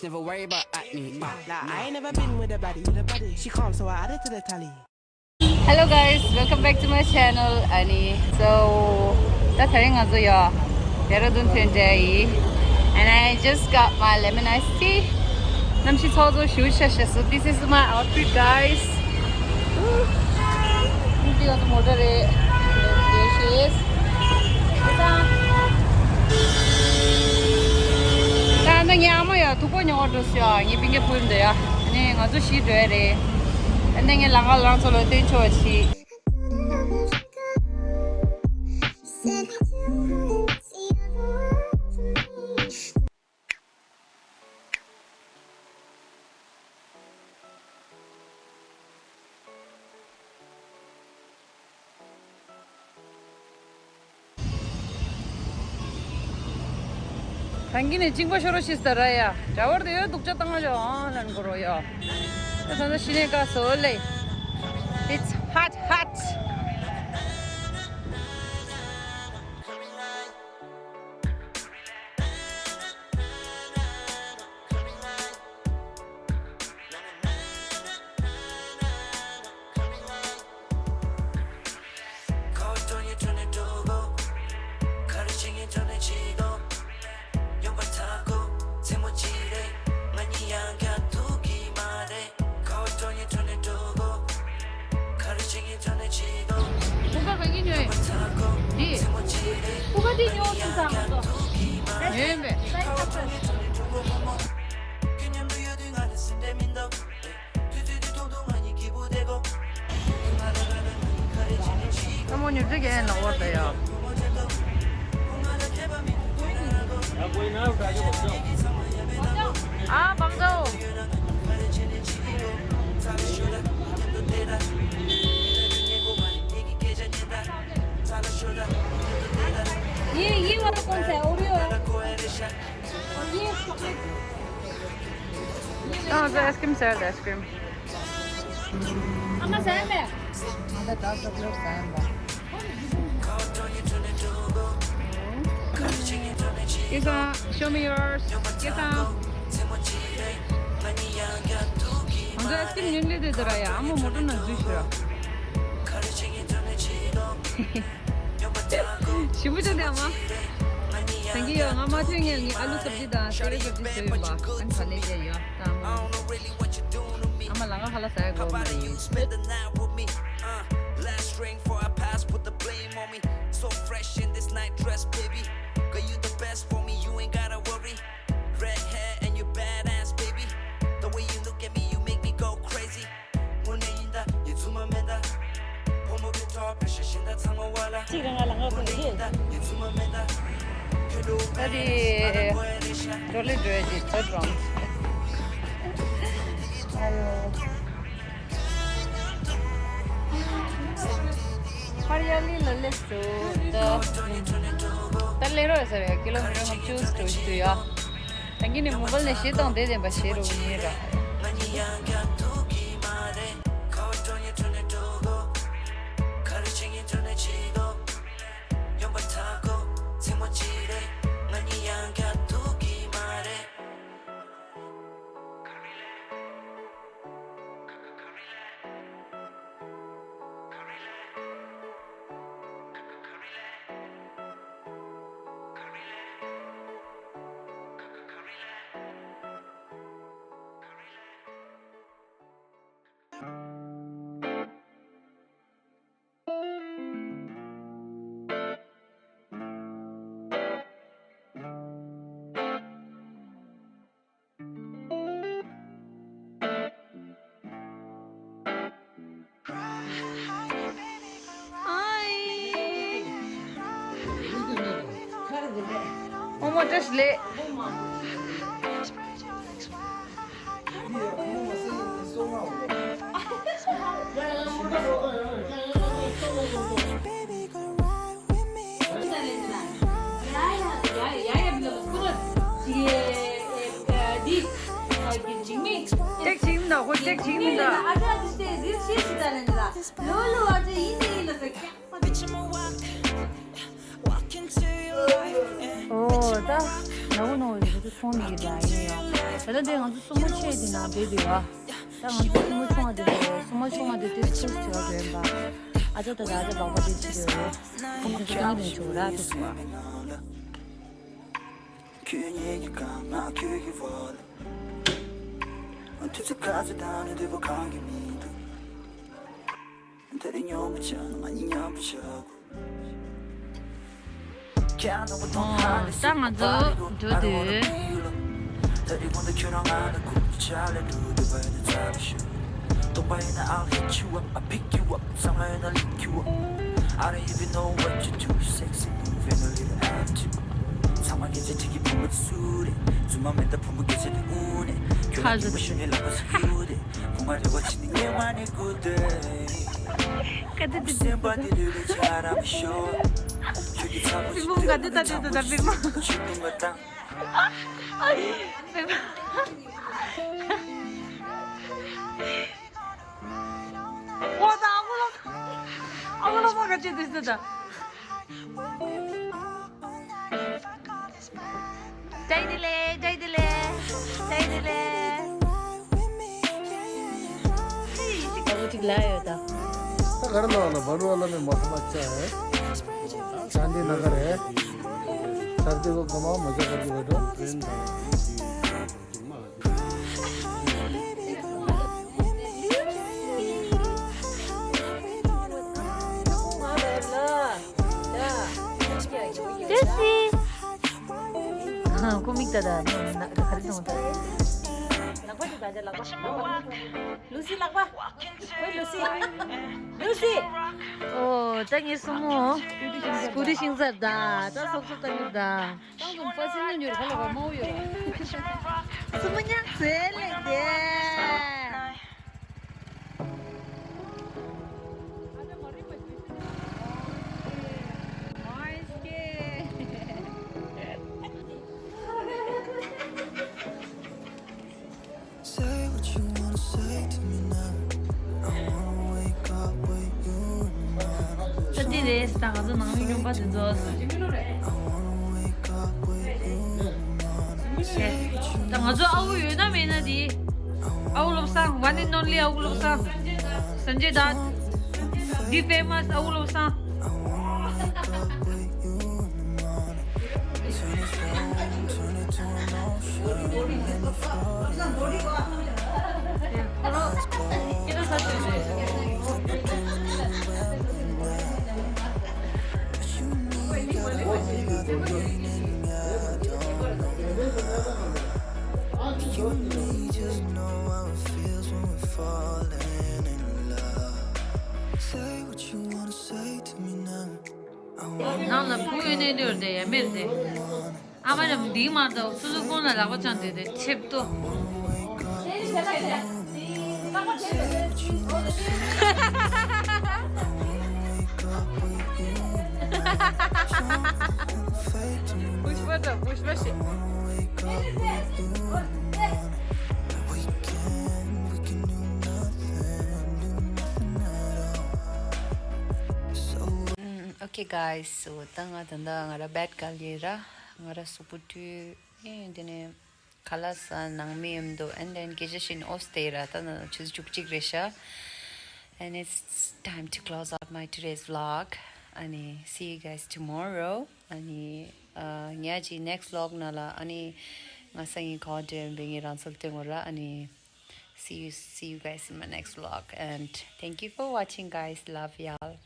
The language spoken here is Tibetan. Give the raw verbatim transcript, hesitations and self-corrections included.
Never worry about acne. Nah, I ain't never been with a baddie. She calm, so I added to the tally. Hello guys, welcome back to my channel. Ani, so ད་དེ་རིང་ང་ཚོ་ཡོད་ཌེ་ར་ཌུན་ཐོན་འདྲ་ཡིན། And I just got my lemon iced tea. གནམ་གཤིས་ཚོགས་གཙོ་ཞུ་ཤ་ཤ། So this is my outfit, guys. འདི་ང་ཚོ་མོ་ཊ་རེད། There she is. ད་ང་ཚོ་ཉལ་མོ་ཡ་ཐུག་པོ་ཉོ་བ་འགྲོ་སོང་ཡ། ངའི་སྤུན་ཀྱག་སྤུན་འདི་ཡ། ཨ་ནི་ང་ཚོ་བཞི་འགྲོ་ཡ་རེད། ཨ་ནི་ངས་ལམ་ཁ་ལ་རང་ཚོ་ལ་སྟོན་ཆོག་པ་བྱེད། ད་གིན་ནས་གཅིན་པ་ཤོར་རོ་ཤི་ས་ར་ཡ། འདྲ་བར་དུ་ཡོད་སྡུག་ཅག་བཏང་བ་ཞོག་ཨང་ལན་གོ་རོ་ཡ། ད་ད་ཤི་ནས་ཀ་སོ་ལེ། It's hot, hot. ཀུ་ཀར་ག་གི་ཉོས། འདི། ཀུ་ཀར་འདི་ཉོ་ཐུབ་ས་ང་ཚོ། ཉོས་ཡིན་པས། ལྷ་མོ་ཉོ་ཚོད་ཀྱི་ཨེ་ནོ་བོ་དེ་ཡོད། ཨ་བང་ཚོ། ये ये वाला कौन सा है? ओरियो है? और ये चॉकलेट। ཨ་ཟ་ཨའི་སི་ཀྲིམ་ཟ་ཡ། ཨའི་སི་ཀྲིམ། ཨ་མ་ཟ་ཡ་མེད། ཨ་མ་ད་ཅོག་ལེཊ་ཟ་ཡ་མེད། སྐལ་བཟང་། Show me yours. སྐལ་བཟང་། ང་ཚོ་ཨའི་སི་ཀྲིམ་ཉོ་ལེ་དེ་དེ་ར་ཡ། ཨ་མ་མོ་ཊ་ནང་འཛུལ་ཤི་ར། ཞིམ་པོ་བྱུང་དེ་ཨ་མ། དེང་གི་ཡོད་ང་མ་ཐོན་ངས་ངའི་ཨ་ལུ་སབ་ཇི་དང་སེ་ར་སབ་ཇི་བཟོས་ཡིན་པ། ཨ་ནི་བ་ལེ་ཇེ་ཡོད་ད་ཨ་མ། ཨ་མ་ལ་ང་ཧ་ལ་ཟ་ཡ་གོ་མ་རེད། So fresh in this night dress, baby. Girl, you the best for me, you ain't gotta worry. Red hair and you badass, baby. The way you look at me, you make me go crazy. དངོས་གནས་ཡིན་ད་ཡིད་ཚུམ་མ་མེད་ད། ཕོ་མོ་གི་ཐོག་པེ་ཤ་ཤིན་ད་ཚང་མ་བ་ལ། གཅིག་རང་ང་ལ་ང་དགོས་ཀྱི། དངོས་གནས་ཡིན་ད་ཡིད་ཚུམ་མ་མེད་ད། ཁྱོད་འགྲོ་ད་དེ་ཌོ་ལི་འགྲོ་ཡ་ཅིག་ཐོད་རོང་། ཨ་ཡོ། ཧ་རི་ཡ་ལི་ལ་སླེབས་སོང་། ད་ད་སླེབས་རོགས་ཟེར་བས་ཀི་ལོ་མི་ཊར་ལྔ་བཅུ་ཙམ་འགྲོ་བཞིན་འདུག་ཡ། ད་གིན་ནས་མོ་བལ་ནས་གཞས་བཏང་བསྡད་བསྡད་པ་གཞས་རུ་ཉེ་ར། ཨོ་མོ་བཀྲ་ཤིས་ལེགས། ཏེག་ཅིག་མིན་ད། ཧོ་ཏེག་ཅིག་མིན་ད། ཨོ་ད་ནོ་ནོ་ཡོད་ཚོང་གི་ད་ཡིན་ཡང་། ད་ལྟ་འདི་ང་ཚོ་སྲུ་མོ་ཆེ་འདི་ནང་བསྡད་ཡོད་པ། ད་ང་ཚོ་སྲུ་མོ་ཆུང་བ་འདི་རེད། སྲུ་མོ་ཆུང་བ་འདི་ཏིས་ཏིས་བྱེད་པ་རེད་པ། ཨ་ཅག་དང་ཨ་ཅག་སྦག་སྦག་འདི་བྱེད་ཡོད་རེད། ཁོང་ཚོ་སྟོན་གྱི་ནས་བྱུང་ར་དེ་སོང་བ། ཁྱོད་ཉིད་ཀྱི་གང་ང་ཁྱོད་ཀྱི་བོ་ལ། དུས་ཚོད་ག་ཚོད་བཏང་ནས་བདེ་པོ་གང་གི་མི་འདུག་ད་རེས་སྙོམས་པོ་བྱས་ན་ང་གཉིས་མཉམ་པོ་བཞག་དགོས། ད་ང་ཚོ་འགྲོ་དུས། ཁ་ཟུག་ཟུག་ག་དུས་དུས་དུས་དུས། བི་མོ་ག་དུས་ད་དུས་དུས་ད་བི་མོ། བི་མོ། ཨོ་ད་ཨ་མོ་ལོ། ཨ་མོ་ལོ་མ་ག་ཅི་དུས་དུས་ད། བཀྲ་ཤིས་བདེ་ལེགས། བཀྲ་ཤིས་བདེ་ལེགས། བཀྲ་ཤིས་བདེ་ལེགས། ཨ་ཁུ་གཅིག་ལ་ཡོད་ད། ད་ག་རེ་ལ་ལ་བ་རུ་ལ་མེ་མ་ཐ་མ་ཅ་ཧེ། ཅ་འདི་ན་ག་རེ། ཅ་འདི་གོ་ག་མ་མ་ཅ་ག་གི་བ་དོ། ལུ་སི། ཁོ་མིག་ལྟ་ད་ནི་ན་ག་རེ་གཏོང་ད། ལག་པ་དེ་ད་ལག་པ། ལུ་སི་ལག་པ། ཨོ་ལུ་སི། ལུ་སི། ཨོ་ད་ངའི་སྲུ་མོ། སྐུ་དྲིན་ཤིང་ཚར་ད། ད་སོག་སོག་ད་ཉུར་ད། ཏང་ཏུང་པ་སི་ནི་ཉུར་ཁ་ལ་བ་མོ་ཡོད། སྲུ་མོ་ཉག་ཚེ་ལེགས་དེ། Say what you wanna say to me now. I wanna wake up with you in my mind. ད་དེ་རེད། ད་ང་ཚོ་ནང་མི་ཡོང་པ་དེ་ཚོ། I wanna wake up with you in my mind. ད་ང་ཚོ་ཨ་ཁུ་ཡོད་ན་མེད་ན་དེ། ཨ་ཁུ་བློ་བཟང་། One and only ཨ་ཁུ་བློ་བཟང་། Sanjay Da། The famous ཨ་ཁུ་བློ་བཟང་། I wanna wake up with you in my mind. Turn this round, turn it to an ocean. Let me float in. Eyes closed, eyes closed, but you and me, we rambling now. But you and me got a whole nother meaning, I don't know how. You and me just know how it feels when we're falling in love. Say what you wanna say to me now. ནང་ལ་བུ་ཡོད་ནས་འདོད་དེ་ཡ་མེར་དེ། ཨ་མ་རེ་མོ་འདིའི་མར་དང་སོ་སོ་ཁོང་ལ་ལག་པ་བཅངས་དེ་དེ་ཆེབ་ཏོ། Pushpa དང་Pushpa ཞེས། Okay guys, so ད་ང་ད་ལྟ་ང་ར་བེད་ག་ལ་ཡིན་ར། ང་ར་སུ་པུ་ཏུ་ཨེ་དེ་ནས་ཁ་ལག་ཟ། ནང་མི་ཡོད་འདུག and then སྐད་ཆ་བཤད་ནས་ཨོ་སྟེ་ར། ད་ནང་ཆུ་ཚོད་བཅུ་གཅིག་རེད་ཤག and it's time to close out my today's vlog. ཨ་ནི་see you guys tomorrow. ཨ་ནི་ཨ་ཉ་ཅི་next vlog ནང་ལ་ཨ་ནི་ང་སང་ཉིན་ག་བ་འདྲེན་པའི་ངའི་རང་ཚུལ་སྟོན་དགོས་ར། ཨ་ནི see you, see you guys in my next vlog and thank you for watching guys, love y'all.